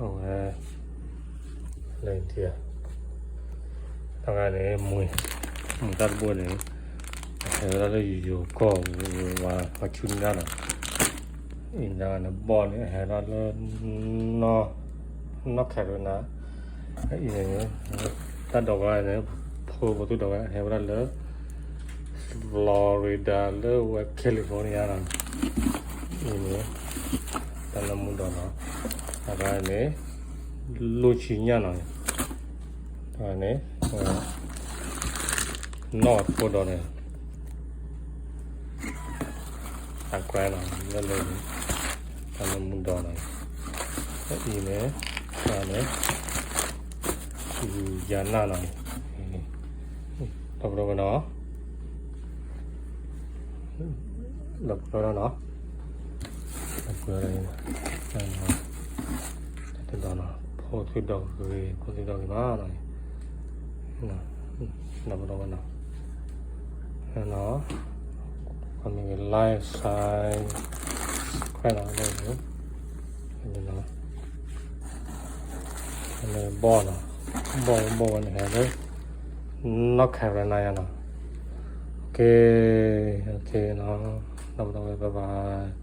အဝဲ လဲၤထံၣ် တၢ်ဂၤန့ၣ် မ့ၢ် မ့ၢ်တၢ်တဘိန့ၣ် ဟဲဝဲဒၣ်လၢယိၤကီၢ် ဝဲ California နီၤ, အံၤတၢ်ဂၤန့ၣ် ဘီၣ်န့ၣ် ဟဲဒၣ်လၢ North Carolina, အံၤန့ၣ် တၢ်ဒီးဝဲန့ၣ် ဖိ ဖိသူၣ်ဒီးဝဲ ဟဲဝဲဒၣ်လၢ Florida လၢဝဲ California နီၤ, အံၤန့ၣ် တၢ်လၢမူဒီးနီၤ, အတၢ်ဂၤန့ၣ် လိၣ်ဆံညၣ်နီၤ, တၢ်ဂၤန့ၣ် နီၢ်အဖိဒီးန့ၣ် အကြၢးနီၤ လၢလၢ တၢ်လၢမူဒီးနီၤ, အံၤန့ၣ် တၢ်န့ၣ် ယၤနၢ်နီၤ, ဒီပုၢ်ဒီဝဲၢ်နီၤ, ဒီပုၢ်ဒီဝဲၢ်နီၤ, ဒီပုၢ်ဒီဝဲၢ်နီၤ, တဒီးနီၤ ဖိသုဒီးဂ့ၤ ဖိသုဒီးဂ့ၤမးနီၤ, ဒီပုၢ်ဒီဝဲၢ်နီၤ, နီၤ ခီမ့ၢ်ဂ့ၤ like share subscribe နီၤ, လၢ လၢဘီၣ်နီၤ, ဘီၣ် ဘီၣ်ဝဲန့ၣ်ဟဲလၢ North Carolina နီၤ, okay, okay နီၤ, ဒီပုၢ်ဒီဝဲၢ် bye bye.